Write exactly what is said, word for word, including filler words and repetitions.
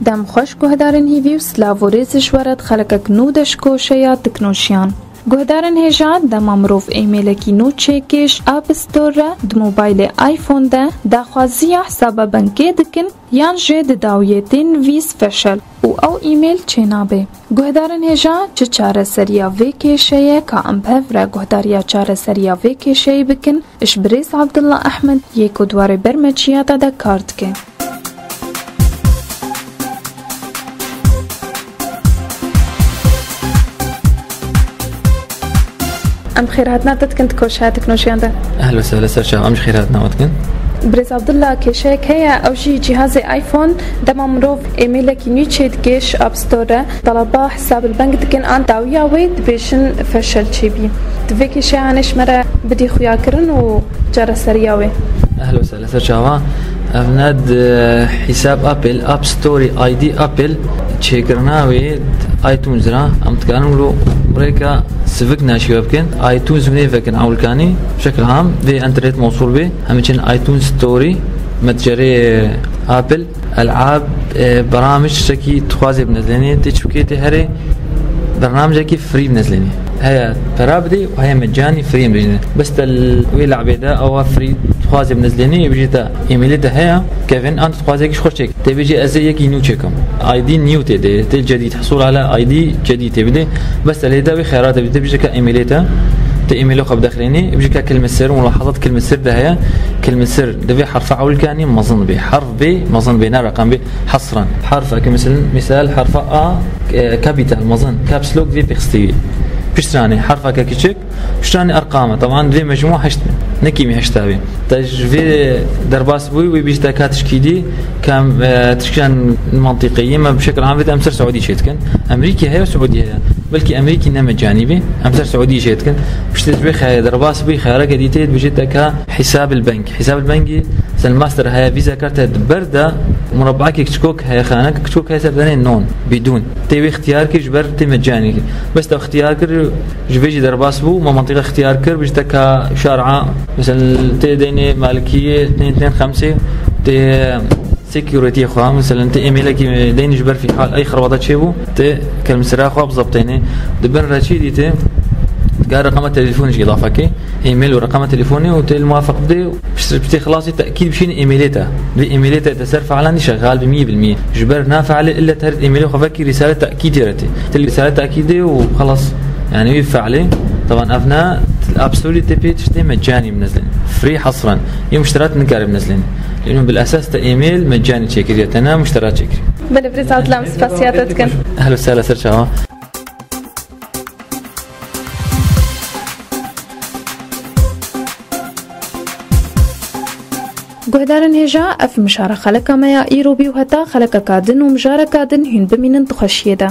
Dem xweş guhdarên hîvî û silav û rêz ji we re di xelekek nû de ji koşeya teknolojiyan. Guhdarên hêja, dema mirov êmêlekî nû çêkê ji App Store re di mobaylê iPhone de daxwaziya hesaba bankê dikin, yan jî di dawiyê tên vîz feşel û ew email çênabe. Guhdarên hêja, çi çareseriya vê kêşeyê ka em bi hev re guhdariya çareseriya vê kêşeyê bikin, ji birêz Abdullah Ahmed yê ku di warê bermeçiyata de kar dike. Em xêrhatina te dikin di koşeya teknolojiyan de. Ehlo sehlo, ser çav, em ji xêrhatina we dikin. Birêz Abdullah, kêşeyek heye, ew jî cîhazê iPhone, dema mirov êmêlekî nû çêdike ji App Store re, talaba hesab li bank dikin an dawiya wê dibêjin feşel çêbî. Di vê kêşeya hanê ji me re bidî xuyakirin û çareseriya wê. Ehlo sehlo, ser çava. Ev ne di hîsab Apple, App Store, I D Apple, çêkirina wê iTunes ra. Em dikarin lo rêka sivik naşî we bikin. iTunes wê vekin ewlkanî. Şekil ham vê internet mewsûl bê. Em için iTunes Store, metcerê Apple. El'ab, e, beramij tiştekî dixwazê binezlênê, tê çi bikê, tê herê bernamijekî free binezlênê. Heye pera bidê û heye mecanî free em binezlênê. Bes te li wê le'bê de ewa free dixwazê binezlênê, yê bijî te emailê te heye, kevin an dixwazekî ji xwe çêk. Tê bijî ez ê yekî nû çêkim. I D new tê de, tê cedîd, hesûl ala I D cedîd tê bidê. Bes te lê de wê xeyra te bidê, tê bijî ka emailê te, tê emailê xwe bidexlênê, bijî ka kilme sir, mulahazat kilme sir de heye. Kilme sir divê herfa ewilkanî mezin bê. Herf bê, mezin bê, ne reqem bê. Hesran. Herfeke, misal, misal herfa A, e, kapital, mezin, caps lock vê pêxistî. Piştranê herfeke kiçik, piştranê erqam e. Teban vê mecmû heşt bin. Ne kîmî heşta bê. Te ji vê derbas bûyî, wê bîst deka tişkî dî, kam, e, tişkiyan mantiqî, me bi şekil am vê em ser Saudî çê dikin. Emerîkî heye, Saudî heye. Belkî Emerîkî ne mecanî bê, em ser Saudî çê dikin. Piştê ji vê xeyalê derbas bûyî, xeyaleke dî tê, dibêjê te ka hîsab el bank. Hîsab el bankî, Sen master heye, vîza karte di ber de, murabakê kiçikok heye, xaneke kiçikok heye, ser danê non, bidûn. Tê wê ixtiyar kir, ji ber tê mecanî kir. Bes te ixtiyar kir, ji vê jî derbas bû, ma mantiqa ixtiyar kir, bijî te ka şer'a, mesela tê deynê malikiyê, tên, tên xemsê, tê security xwe, mesela tê emailekî deynê ji ber fîhal, ey xerbata çêbû, tê kelmesera xwe bizebtênê. Di bin re çî dîtê, gare reqema telefonê jî îdafe kê. E-mail û reqema telefonê û tê li muwafeq bidê û piştre piştê xilasî tekîd bişîne e-mailê te. Vê e-mailê te te ser fe'len dî şexal bi mî bil mî. Ji ber na fe'lê ille te her e-mailê xwe vekî rîsale tekîdê re tê. Tê rîsale tekîdê û xelas. Yani wî fe'lê. Taban ev ne App Store'ê tê pê tiştê mecanî binezlên. Free hasran. Yê muşterat nikare binezlên. Lêno bil esas te e-mail mecanî çêkiriye. Te ne muşterat çêkiriye. Belê, birêz Adil, em spasiya te dikin. Ehlo sehla, ser çava. Guhdarên hêja, ev mijara xeleka me ya îro bî û heta xelekeka din û mijareka din hûn bimînin di xweşiyê de.